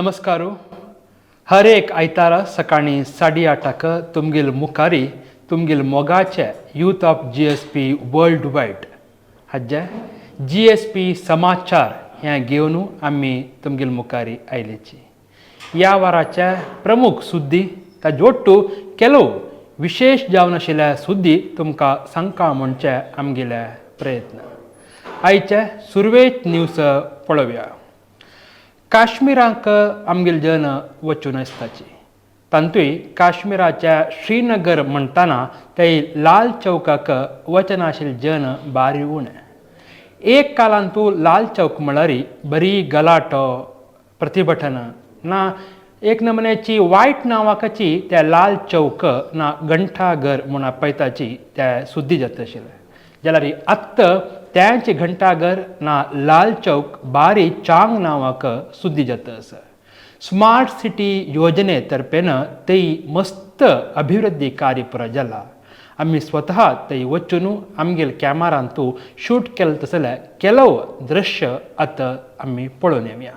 नमस्कार. हर एक आयतारा सकाळीं 8:30 तुमगेल मुखारी तुमगेल मोगाचे youth of GSP world wide हाजे GSP समाचार हें घेवन आमी तुमगेल मुखारी आयलेची. ह्या वाराच्या प्रमुख सुद्दी ताजे ओट्टू ಕೆಲವು विशेष जावन आशिल्ल्या सुद्दी तुमकां सांगका म्हणचे आमगेले प्रयत्न. आयचे सुरवेक न्यूज पळोवया. काश्मीराक आमगेले जन वचून आसताची, तांतूय काश्मीराच्या श्रीनगर म्हणटाना ते लाल चौकाक वचनाशिल्ले जन बारी उणें. एक कालान तूं लाल चौक म्हळ्यार बरी गलाटो प्रतिभटन ना एक नमुन्याची वायट नांवाकाची त्या लाल चौक ना घंटाघर म्हूण आपयताची त्या सुद्दी जाता आशिल्लें. जाल्यार आत्तां त्यांचे घंटाघर ना लाल चौक बारी चांग नांवाक सुद्दी जाता आसा. स्मार्ट सिटी योजने तर्फेन ती मस्त अभिवृद्धी कार्य पुरो जाला. आमी स्वतः थंय वचून आमगेले कॅमेरांतू शूट केलें तसलें ಕೆಲವು दृश्य आतां आमी पळोवन येवया.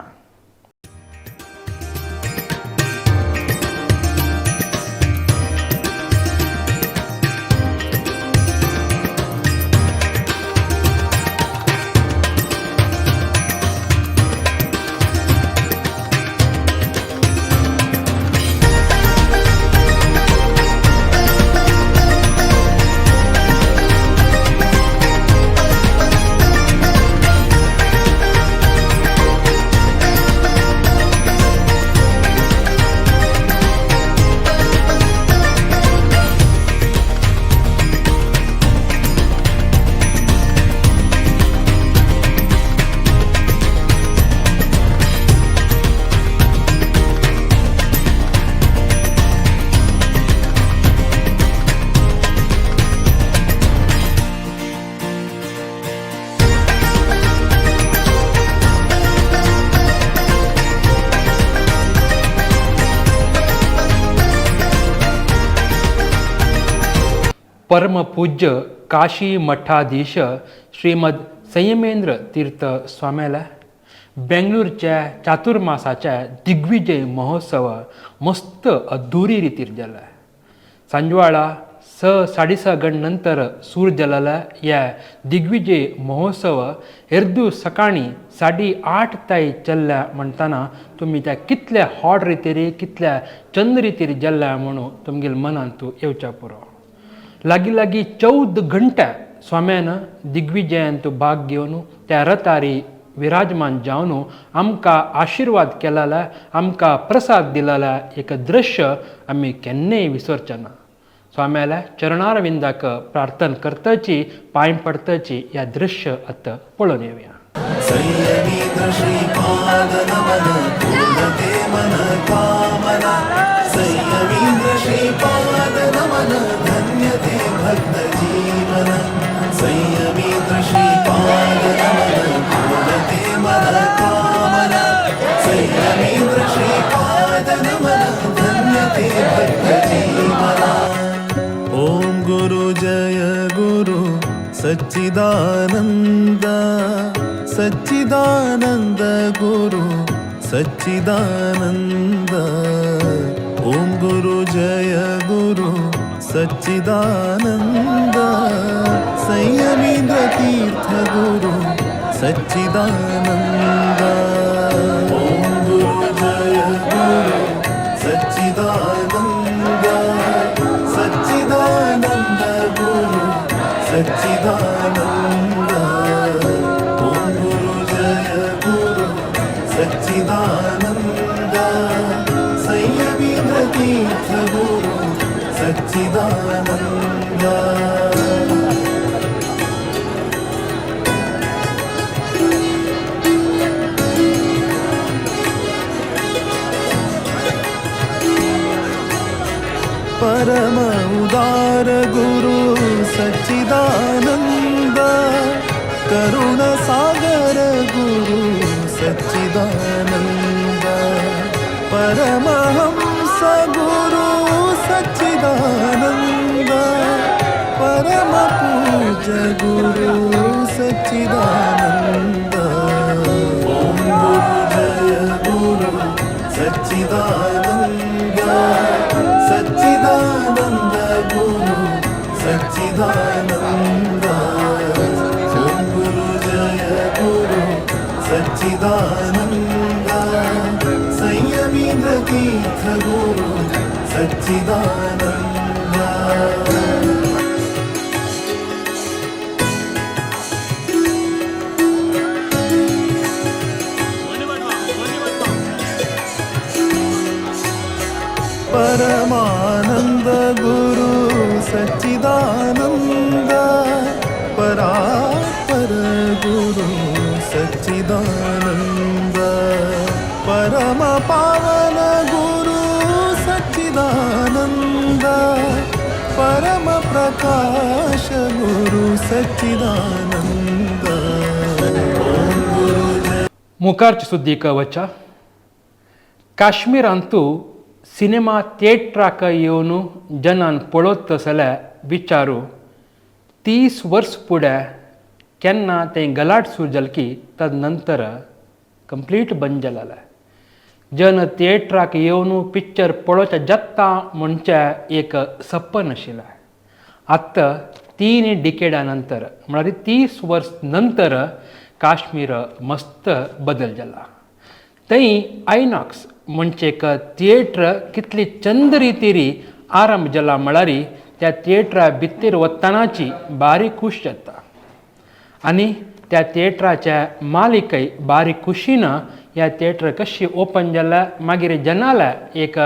परमपूज्य काशी मठाधीश श्रीमद संयमेंद्र तीर्थ स्वाम्याला बेंगळूरच्या चातुर्मासाच्या दिग्विजय महोत्सव मस्त अद्दुरी रितीर जाला. सांजवाळा 6 6:30 गण नंतर सूर जलाला या दिग्विजय महोत्सव एर्दू सकाळी 8:30 ताई चल्ल्या म्हणटाना तुमी त्या कितल्या हॉट रितीर कितल्या चंद रितीर जल्ल्या म्हणून तुमगेल मनांत येवच्या पुरो. लागीं लागीं 14 घंटे स्वाम्यान दिग्विजयांत भाग घेवन त्या रथारी विराजमान जावन आमकां आशिर्वाद केलेला, आमकां प्रसाद दिलेला एक दृश्य आमी केन्नाय विसरचे ना. स्वाम्याल्या चरणारविंदाक प्रार्थना करताची पांय पडताची ह्या दृश्य आतां पळोवन येवया. संयमीन्द्र श्रीपाद नमन पूर्णते मन कामना. संयमीन्द्र श्रीपाद नमन धन्यते भक्त जीवन. संयमीन्द्र श्रीपाद नमन पूर्णते मन कामना. संयमीन्द्र श्रीपाद नमन धन्यते भक्त जीवन. ॐ गुरु जय गुरु सच्चिदानन्द सच्चिदानन्द गुरु सच्चिदानन्द. ॐ गुरु जय गुरु सच्चिदानन्द संयमीन्द्र तीर्थ गुरु सच्चिदानन्द. ॐ गुरु जय गुरु सच्चिदानन्द सच्चिदानन्द गुरु सच्चिदानन्द. ॐ गुरु जय गुरु सच्चिदानन्द संयमीन्द्र तीर्थ गुरु सच्चिदानन्द. परम उदार गुरु सच्चिदानंद करुण सागर गुरु सच्चिदानंद. परमहंस गुरु सच्चिदानंद परम पूज्य गुरु सच्चिदानंद. ॐ गुरु जय गुरु. सच्चिदानंद सच्चिदानंद गुरु सच्चिदानंद। ओम गुरु जय गुरु सच्चिदानंद संयमींद्र तीर्थ गुरु सच्चिदानंद। परमानंद गुरु सच्चिदानंद परात्पर गुरु सच्चिदानंद परम पावन गुरु सच्चिदानंद परम प्रकाश गुरु सच्चिदानंद। ओम गुरु जय। मुखारची सुद्दीक वचा काश्मीरांतू सिनेमा थिएटराक येवन जनान पळयत जाल्यार विचारू 30 वर्स फुडें केन्ना तें गलाट सुरू जालें की तद नंतर कंप्लीट बंद जालें। जन थिएटराक येवन पिक्चर पळोवचें जाता म्हणचें एक सपन आशिल्लें। आतां 3 डिकेडा नंतर म्हळ्यार 30 वर्स नंतर काश्मीर मस्त बदल जाला। थंय आयनॉक्स म्हणचे एक थिएटर कितली चंद रितीरी आरंभ जाला म्हळ्यार त्या थिएटरा भितर वतनाची बारीक खूश जाता आनी त्या थिएटराच्या मालिकय बारीक खुशीन ह्या थिएटर कशी ओपन जाल्या मागीर जनाल्या एक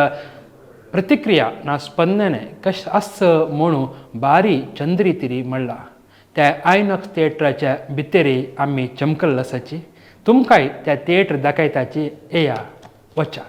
प्रतिक्रिया ना स्पंदन कशें आस म्हणून बारी चंद्रितिरी म्हणला। त्या आयनॉक्स थिएटराच्या भितरी आमी चमकल्ल आसाची तुमकांय त्या थिएटर दाखयताची येया वचा।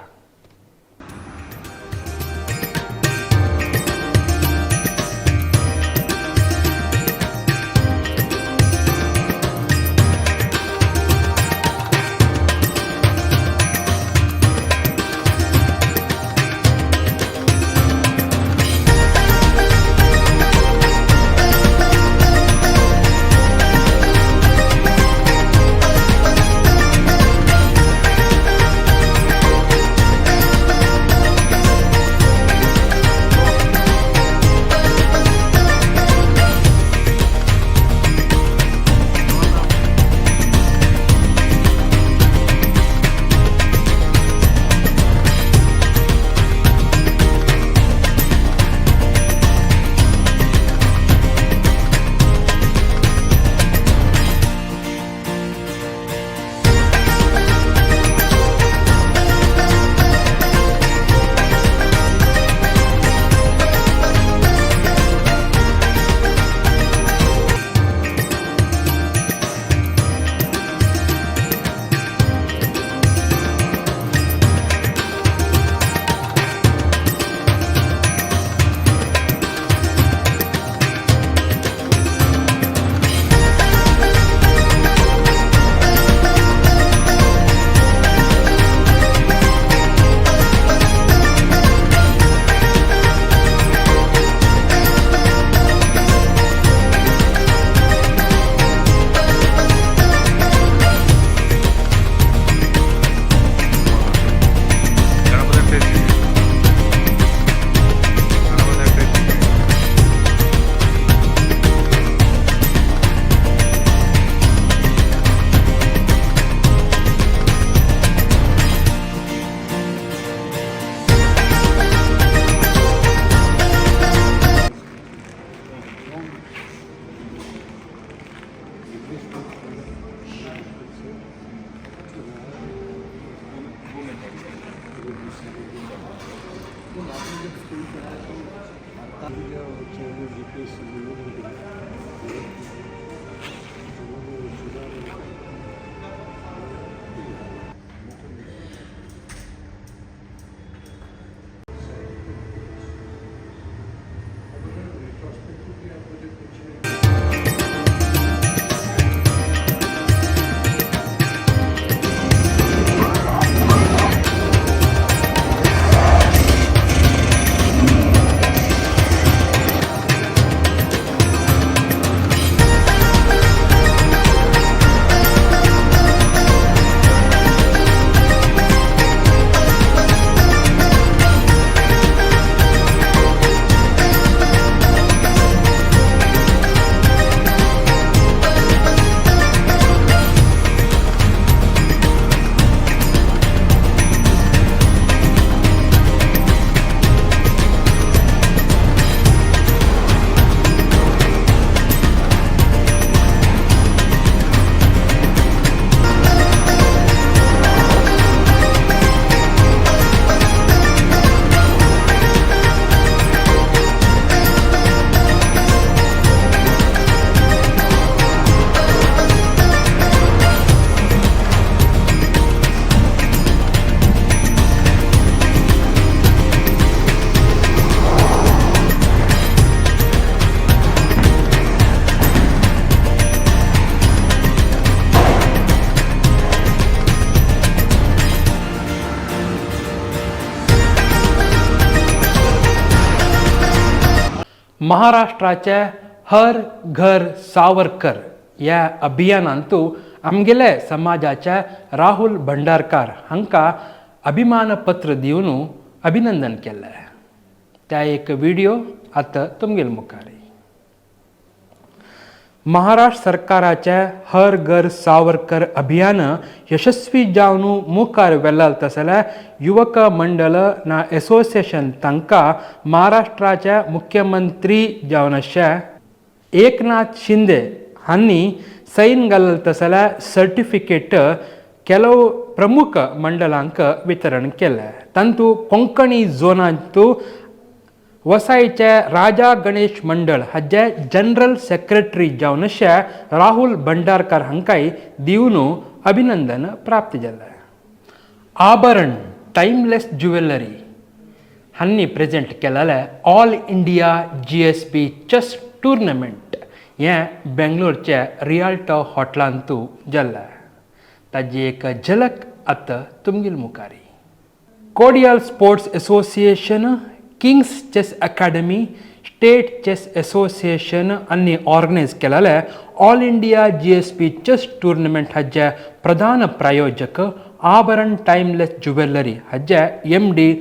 महाराष्ट्राचे हर घर सावरकर ह्या अभियानांतू आमगेले समाजाचे राहुल भंडारकार हांकां अभिमानपत्र दिवन अभिनंदन केलें. त्या एक व्हिडिओ आतां तुमगेले मुखार. महाराष्ट्र सरकाराचे हर घर सावरकर अभियान यशस्वी जावन मुखार व्हेलाल तसले युवक मंडळ ना एसोसिएशन तांकां महाराष्ट्राचे मुख्यमंत्री जावन आशे एकनाथ शिंदे हांणी सैन घालल तसले सर्टिफिकेट ಕೆಲವು प्रमुख मंडळांक वितरण केलें. तांतू कोंकणी झोनांतू वसायचे राजा गणेश मंडळ हाजे जनरल सेक्रेटरी जावन अशे राहुल भंडारकर हांकांय दिवन अभिनंदन प्राप्त जालें. आभरण टायमलेस ज्युवेलरी हांणी प्रेजेंट केलेलें All India GSB chess tournament हें बेंगलोरचे रियाल्टो हॉटलांतू जालें. ताजी एक झलक आतां तुमगेले मुखार. Kodial Sports Association, Kings Chess Academy, State Chess Association आनी ऑर्गनायज केलेले All India GSB chess tournament हाजे प्रधान प्रायोजक आभरण टायमलेस ज्युवेलरी हाजे एमडी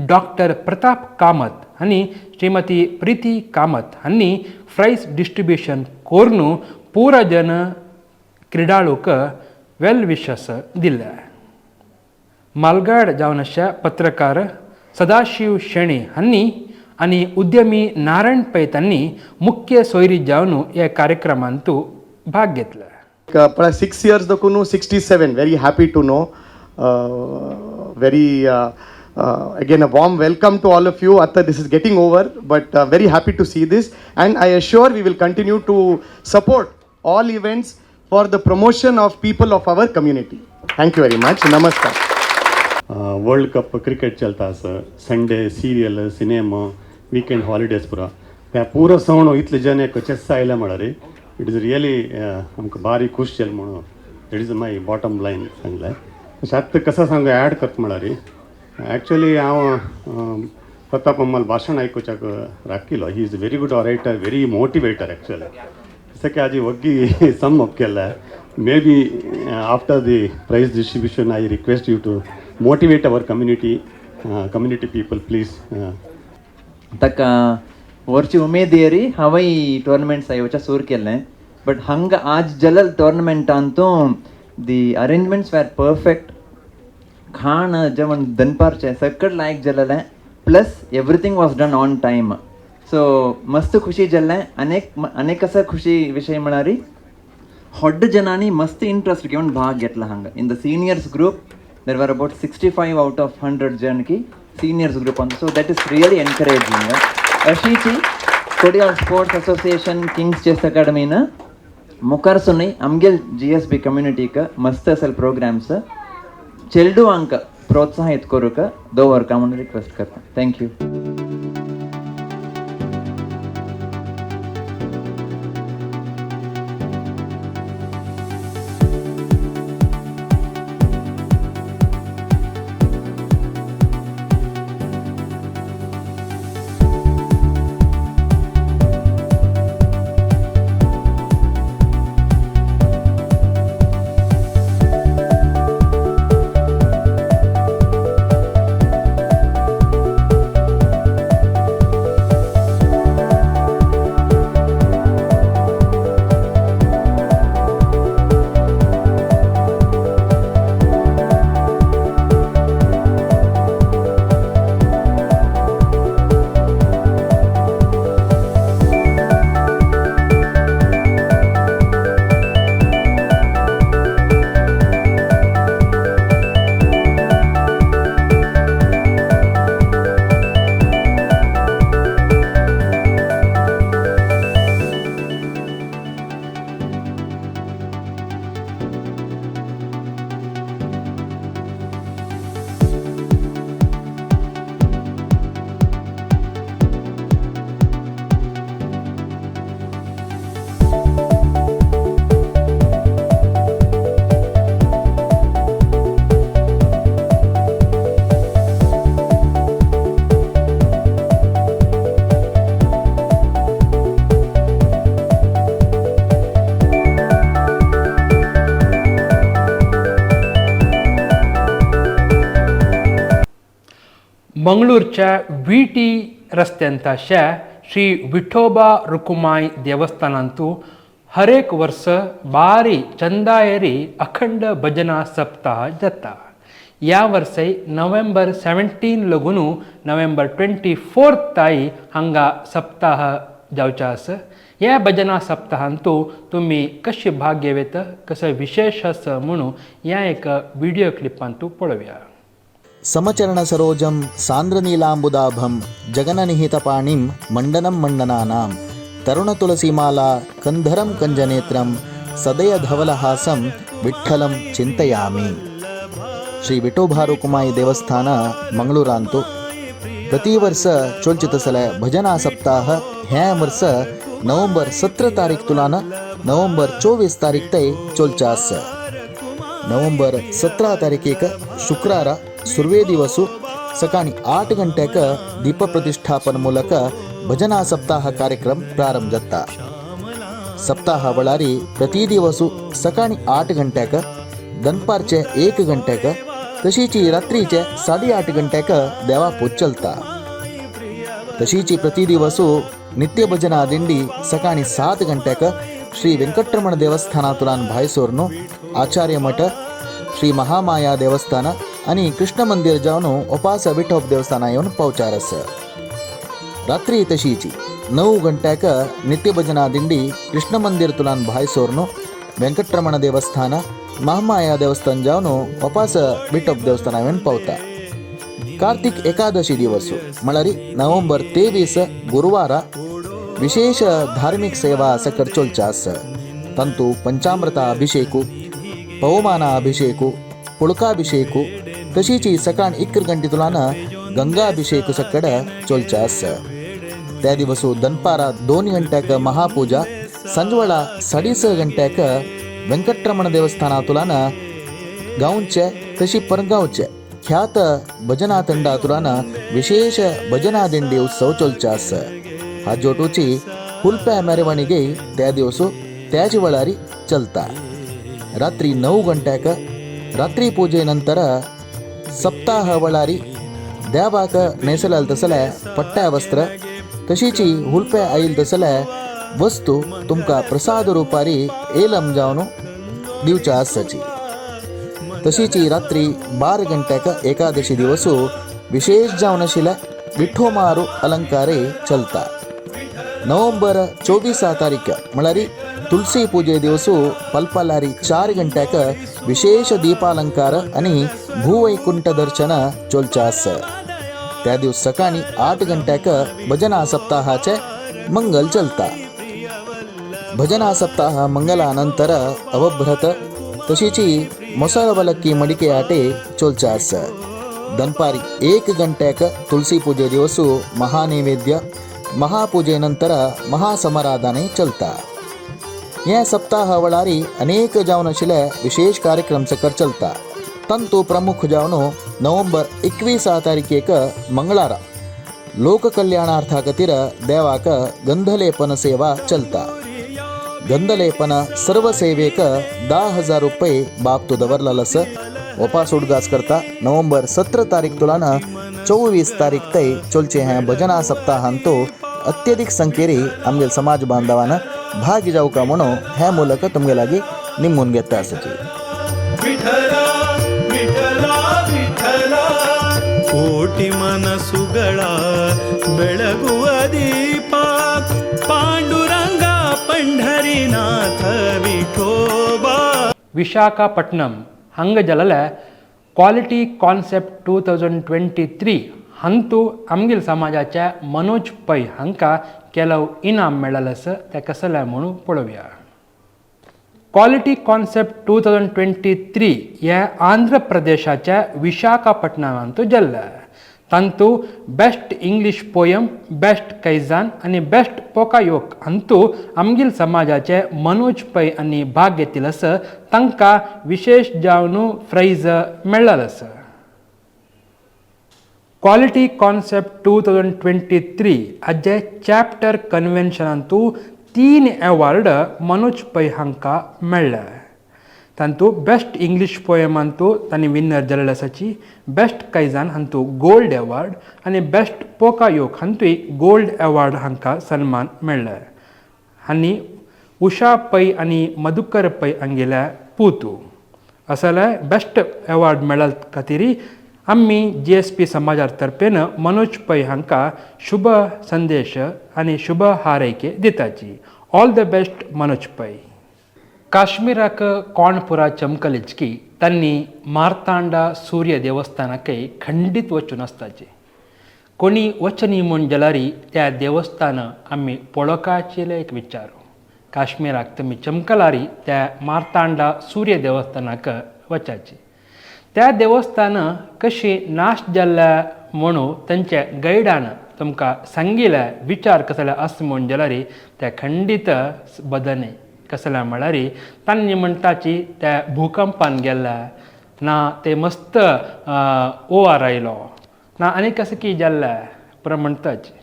डॉक्टर प्रताप कामत आनी श्रीमती प्रीती कामत हांणी प्रायज डिस्ट्रिब्युशन करून पुरा जन क्रिडाळूक वेल विशस दिले. मालगाड जावन आशिल्ल्या पत्रकार सदाशिव शेणी हांणी आनी उद्यमी नारायण पै तांणी मुख्य सोयरी जावन ह्या कार्यक्रमांतू भाग घेतला. पळय, 6 इयर्स देखून 67, very happy to know. Very again, a warm welcome to all of you. आतां this is getting over, but very happy to see this, and I assure we will continue to support all events for the promotion of people of our community. Thank you very much. नमस्कार. World cup cricket चलता आसा, Sunday serial, cinema, weekend holidays पुरा त्या पुरो सवण इतले जन एक chess आयले म्हळ्यार it is really आमकां बारी खूश जालें म्हणून. That is my bottom line सांगलें. तशें आतां कसो सांगू ॲड करता म्हळ्यार एक्चुअली हांव प्रताप मामाल भाशण आयकुच्याक राखिलो. He is very good orator, very motivator actually. जसं की आजी वग्गी सम अप केलं. Maybe after the prize distribution, I request you to motivate our community people, please. ताका वर्ची उमेद येरी हांवय टोर्नामेंट्स येवच्या सूर केल्लें, बट हांगा आज जलल टोर्नामेंटांतू दी अरेंजमेंट्स वेर परफेक्ट. खाण जेवण दनपारचें सगळें लायक जालेलें, plus everything was done on time, so मस्त खुशी जाल्लें. अनेक अनेक असा खुशी विशय म्हळ्यार होड्ड जनांनी मस्त इंट्रस्ट घेवन भाग घेतला हांगा. In the seniors group there were about 65 out of 100 जन की सिनियर्स ग्रुपान, so that is really encouraging. अशीची Kodiyal sports association, Kings chess अकाडमीन मुखार सुनय आमगेल जीएसबी कम्युनिटीक मस्त असल प्रोग्राम्स चेडवांक प्रोत्साहित करूक दवरका म्हणून रिक्वेस्ट करता. Thank you. मंगळूरच्या व्ही टी रस्त्यांत श्री विठोबा रुकुमाई देवस्थानांतू हरेक वर्स बारी चंदायरी अखंड भजना सप्ताह जाता. ह्या वर्सय नोव्हेंबर 17 लगून नोव्हेंबर 24 ताई हांगा सप्ताह जावचें आसा. ह्या भजना सप्ताहांतू तुमी कशें भाग घेवं कसो विशेश आसा म्हणून ह्या एक व्हिडियो क्लिपांतू पळोवया. समचरणसरोजं सान्द्रनीलाम्बुदाभं जगननिहितपाणिं मण्डनं मण्डनानां तरुणतुलसीमाला कंधरं कंजनेत्रं सदयधवलहासं विठ्ठलं चिन्तयामि. ಶ್ರೀ ವಿಠೋಬಾ ರುಕುಮಾಯಿ ದೇವಸ್ಥಾನ ಮಂಗಳೂರಾಂತು ಪ್ರತಿ ವರ್ಷ ಚೊಲ್ಚಿತಸಲೆ ಭಜನಾ ಸಪ್ತಾಹ ह्या वर्स नोव्हेंबर 17 तारीख तुलान नोव्हेंबर 24 तारीख तै चोलचा आसा. नोव्हेंबर 17 तारीखेक शुक्रार सुर्वे दिवसु सकाळी 8 ಗಂಟೆಕ ದೀಪ ಪ್ರತಿಷ್ಠಾಪನ ಮೂಲಕ ಭಜನಾ ಸಪ್ತಾಹ ಕಾರ್ಯಕ್ರಮ ಪ್ರಾರಂಭ ಜತ್ತ. ಸಪ್ತಾಹ ಬಳ್ಳಾರಿ ಪ್ರತಿ ದಿವಸು सकाळी 8 ಗಂಟೆಕ, दनपारचे 1 ಗಂಟೆಕ, तशीची रात्रीचे 8:30 ಗಂಟೆಕ देवापूज चलता. तशीची प्रति दिवसु नित्य भजना दिंडी सकाळी 7 ಗಂಟೆಕ ಶ್ರೀ ವೆಂಕಟರಮಣ ದೇವಸ್ಥಾನಾತುಲಾನ್ भायसोरनु ಆಚಾರ್ಯ ಮಠ, ಶ್ರೀ ಮಹಾಮಾಯಾ ದೇವಸ್ಥಾನ आणि कृष्ण मंदिर जावन उपास विठोब देवस्थाना येवन पावचार आसा. रात्री तशीची 9 ಗಂಟ್ಯಾಕ ನಿತ್ಯ ಭಜನಾ ದಿಂಡಿ ಕೃಷ್ಣ ಮಂದಿರ ತುಲಾನ್ ಭಾಯ್ಸೋರ್ನು ವೆಂಕಟರಮಣ ದೇವಸ್ಥಾನ, ಮಹಾಮಾಯಾ ದೇವಸ್ಥಾನ ಜಾವನು ಉಪಾಸ ವಿಠೋಬ್ ದೇವಸ್ಥಾನ येवन पावता. ಕಾರ್ತಿಕ್ ಏಕಾದಶಿ ದಿವಸ म्हळ्यार नोव्हेंबर 23 गुरुवार विशेष धार्मिक सेवा सकट चोलचा आसा. ತಂತು ಪಂಚಾಮೃತ ಅಭಿಷೇಕು, ಪವಮಾನ ಅಭಿಷೇಕು, पुळकाभिषेक, तशीची सकाळ 1 गंटे तुलान गंगाभिषेक सकड चोलचा आसा. त्या दिवसू दनपारा 2 गंट्याक महापूजा, संजवळा 6:30 गंट्याक वेंकटरमण देवस्थानातुलान गांवचे तशी परगावचे ख्यात भजना ತಂಡಾತುಲಾನ ವಿಶೇಷ ಭಜನಾ ದಿಂಡಿ उत्सव चोलचा आसा. हाजोटूची हुलप्या ಮೆರವಣಿಗೆ त्या दिवसू त्याच वेळारी चलता. रात्री 9 ಗಂಟ್ಯಾಕ ರಾತ್ರಿ ಪೂಜೆ ನಂತರ ಸಪ್ತಾಹ वळारी देवाक न्हेसलाल तसले पट्ट्या वस्त्र तशीची हुलप्या आईल तसले वस्तू तुमकां प्रसाद रुपारी एलम जावन दिवच्या आसाची. तशीची रात्री 12 गंट्याक एकादशी दिवसू विशेष जावन आशिल्ले विठोमारू अलंकारे चलता. नोव्हेंबर 24 तारीख म्हळ्यार तुलसी पूजे दिवसू पल्पलारी 4 गंट्याक विशेष दीपालंकार आणि भूवैकुंठ दर्शन चोलचा आसा. त्या दिवस सकाळी 8 गंट्याक भजना सप्ताहाचे मंगल चलता. भजना सप्ताह मंगलानंतर अवभ्रत तशीची ಮೊಸರವಲಕ್ಕಿ ಮಡಿಕೆ ಆಟೆ ಚೋಲ್ಚಾ ಆಸ. ದನ್ಪಾರಿ 1 ಗಂಟ್ಯಾಕ ತುಳಸಿ ಪೂಜೆ ದಿವಸು ಮಹಾನೈವೇದ್ಯ, महापूजे ನಂತರ महासमराधाने चलता. या सप्ताह वळारी अनेक जावन आशिल्ले विशेष कार्यक्रम सकट चलता. तंतु प्रमुख जावन नोव्हेंबर 21 तारखेक मंगळारा लोककल्याणार्था खातीर देवाक गंधलेपन सेवा चलता. गंधलेपन सर्व सेवेक 10,000 रुपये बाबतो दवरलेलो आसा. उपास उडगास करता नोव्हेंबर 17 तारीख तुलान 24 तारीख तै चोलचे हैं भजना सप्ताहांतो अत्यधिक संख्येरी आमगेल समाज बांधवान भागी जावका म्हणून ह्या ಮೂಲಕ तुमगे लागीं निमून घेता आसाची. ವಿಠಲ ವಿಠಲ ವಿಠಲ, ಕೋಟಿ ಮನಸುಗಳ ಬೆಳಗುವ ದೀಪ, ಪಾಂಡುರಂಗ ಪಂಢರಿನಾಥ ವಿಠೋಬಾ. ವಿಶಾಖಪಟ್ನಂ हांगा जालेले क्वॉलिटी कॉन्सेप्ट 2023 हांतू आमगेल समाजाच्या मनोज पै हांकां ಕೆಲವು इनाम मेळ्ळेलें आसा. तें कसलें म्हणून पळोवया. क्वॉलिटी कॉन्सेप्ट 2023 हें आंध्र प्रदेशाच्या विशाखापट्टणमांतू जाल्लें. तांतू best English poem, best kaizen आनी बेस्ट पोकायोग हांतू आमगेल समाजाचे मनोज पै आनी भाग घेतिल्लो आसा. तांकां विशेष जावन प्रायज मेळ्ळेलें आसा. क्वॉलिटी कॉन्सेप्ट 2023 हाजे चॅप्टर कन्व्हेन्शनांतू 3 अवॉर्ड मनोज पै हांकां मेळ्ळे. तांतू बेस्ट इंग्लीश पोयमांतू तांणी विनर जाल्ले आसाची. बेस्ट कैजान हांतू गोल्ड एवॉर्ड आनी बेस्ट पोका योग हांतूय गोल्ड एवॉर्ड हांकां सन्मान मेळ्ळें. आनी उषा पै आनी मधुकर पै हांगेल्या पुतू असले बेस्ट एवॉर्ड मेळ्ळा खातीर आमी जी एस पी समाजार तर्फेन मनोज पै हांकां शुभ संदेश आनी शुभ हारैके दिताची. All the best Manoj Pai. काश्मीराक कोणपुरा चमकलिचकी तांणी मार्तांडा सूर्य देवस्थानाकय खंडीत वचून आसताचे. कोणी वचनी म्हूण जाल्यार त्या देवस्थान आमी पळोवपाचेले एक विचार. काश्मीराक तुमी चमकलारी त्या मार्तांडा सूर्य देवस्थानाक वचाची. त्या देवस्थान कशी नाश जाल्ल्या म्हणून तांच्या गैडान तुमकां सांगिल्ले विचार कसले आसा म्हूण जाल्यार त्या खंडीत बदने कसले म्हळ्यार तांणी म्हणटाची त्या भूकंपान गेल्ले ना ते मस्त ओवार आयलो ना आनी कसं की जाल्लें पुरो म्हणटाची.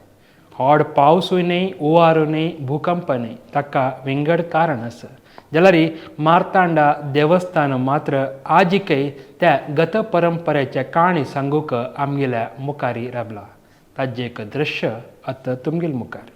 व्हड पावसूय न्हय, हुंवारूय न्हय, भूकंप न्हय, ताका विंगड कारण आसा. जाल्यार मार्तांडा देवस्थान मात्र आजिकय त्या गत परंपरेच्या काणी सांगूंक आमगेल्या मुखारी राबला. ताजें एक दृश्य आतां तुमगेले मुखार.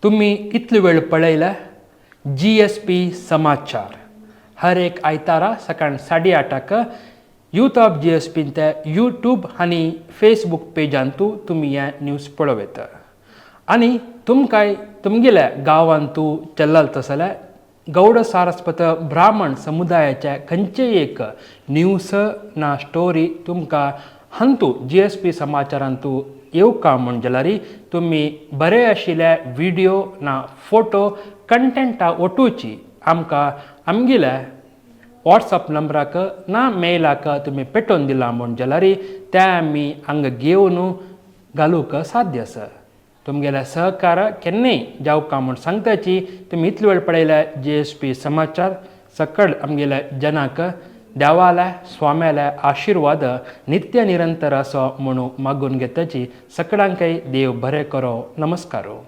तुम्ही इतलो वेळ पळयला जी एस पी समाचार हर एक आयतारा सकाळ 8:30 यूथ ऑफ जी एस पीन ते यूट्यूब आनी फेसबूक पेजांतू तुमी हे न्यूज पळोवं येता. आनी तुमकांय तुमगेल्या गांवांतू चल्लाल तसल्या गौड सारस्वत ब्राह्मण समुदायाच्या खंयचेय एक न्यूज ना स्टोरी तुमकां हांतू जी एस पी समाचारांतू येवका म्हूण जाल्यार तुमी बरे आशिल्ले व्हिडियो ना फोटो कंटेंटा ओटूची आमकां आमगेल्या वॉट्सअप नंबराक ना मेलाक तुमी पेटोवन दिला म्हूण जाल्यार ते आमी हांगा घेवन घालूंक साध्य आसा. तुमगेल्या सहकार केन्नाय जावका म्हूण सांगताची. तुमी इतलो वेळ पळयल्या जी एस पी समाचार. सकळ आमगेल्या जनाक देवाल्या स्वाम्याल्या आशिर्वाद नित्य निरंतर असो म्हणून मागून घेताची. सकळांकय देव बरें करो. नमस्कारो.